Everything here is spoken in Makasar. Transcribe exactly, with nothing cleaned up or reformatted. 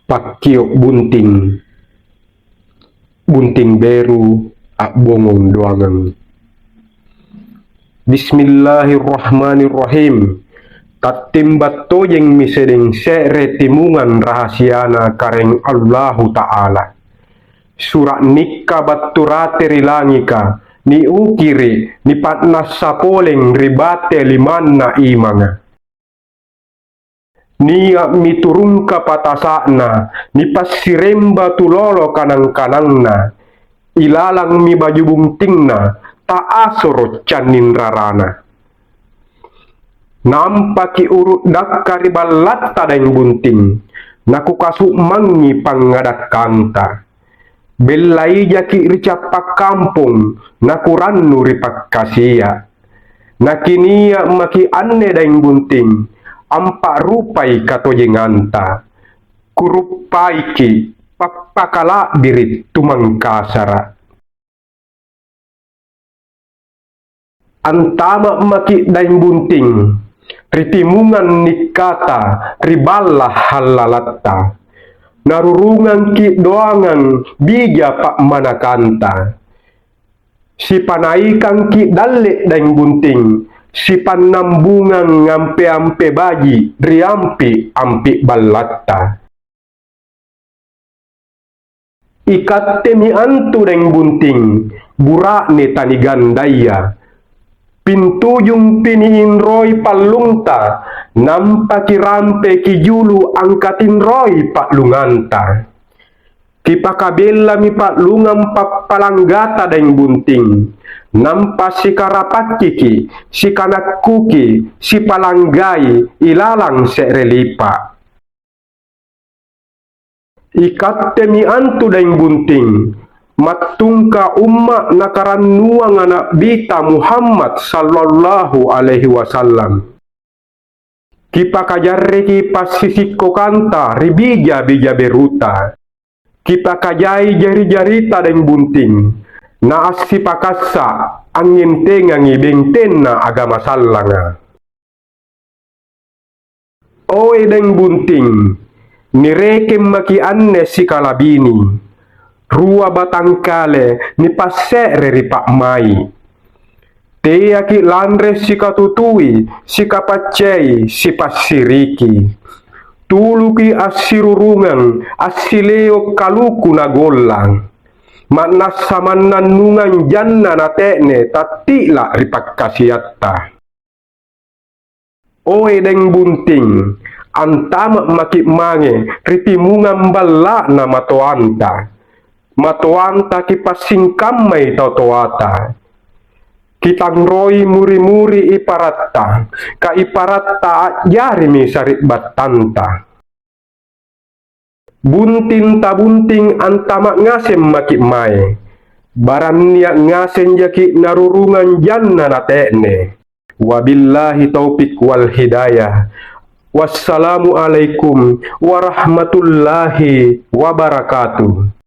Pakkio' bunting, bunting beru a'bongong doangang. Bismillahirrahmanirrahim. Tattimba tojengmi sedeng se're timungang rahasiana Karaeng Allahu Ta'ala. Sura' nikka battu rate ri langika, niukiri', nipa'nassa poleng ri bate limanna imanga. Nia'mi turungka patasa'na, nipassiremba tulolo kanang-kanangna, ilalangmi baju buntingna, ta'asoro' canning rarana. Nampaki uru' dakka ri ballatta daeng bunting, nakukasu'mangi pangngadakkanta. Bella ijaki' ri cappa' kampong, nakurannu ri pakkasia'. Nakinia' maki' anne daeng bunting, ampa'rupai katojenganta. Kuruppaiki', pappakala'biri' tu Mangkasara'. Antama' maki' daeng bunting, ri timungang nikkata, ri balla' hallalatta. Narurungangki' doangang bija pa'manakanta. Sipanaikangki' dalle' daeng bunting, sipannambungang ampe-ampe baji' ri ampi'-ampi' ballatta. Ikattemi antu daeng bunting, bura'ne tanigandaya. Pintujumpi niinroi pallungta, nampa kirampe kijulu angkatinroi pa'lunganta. Kipakabellami pa'lungang pappalanggata daeng bunting, nampa sikarapakkiki', sikanakkuki', sipalanggai ilalang se're lipa'. Ikattemi antu daeng bunting, mattungka umma' nakarannuanga Na'bita Muhammad sallallahu alaihi wasallam. Kipakajarreki passisikkokanta ri bija-bija beruta. Kipakajai jari-jarita daeng bunting, naassipakassa' angngentengangi bentenna agama sallanga. Oe daeng bunting, nirekeng maki' anne sikalabini, rua batangkale nipasse're ri pa'mai'. Teaki' lanre sikatutui, sikapaccei, sipassiriki. Tuluki' assirurungang, assileo' kaluku nagollang. Ma'nassa mannannungang janna nate'ne tatti'la' ri pakkasiatta. Oe daeng bunting, antama' maki' mange ri timungang balla'na matoanta. Matoanta kipassingkammai tau toata. Kitanroi muri-muri iparatta, ka iparatta a'jarimi sari'battanta. Bunting tabunting antama' ngaseng maki' mae. Barang nia' ngaseng jaki' narurungang janna nate'ne. Wabillahi taufik wal hidayah. Wassalamualaikum warahmatullahi wabarakatuh.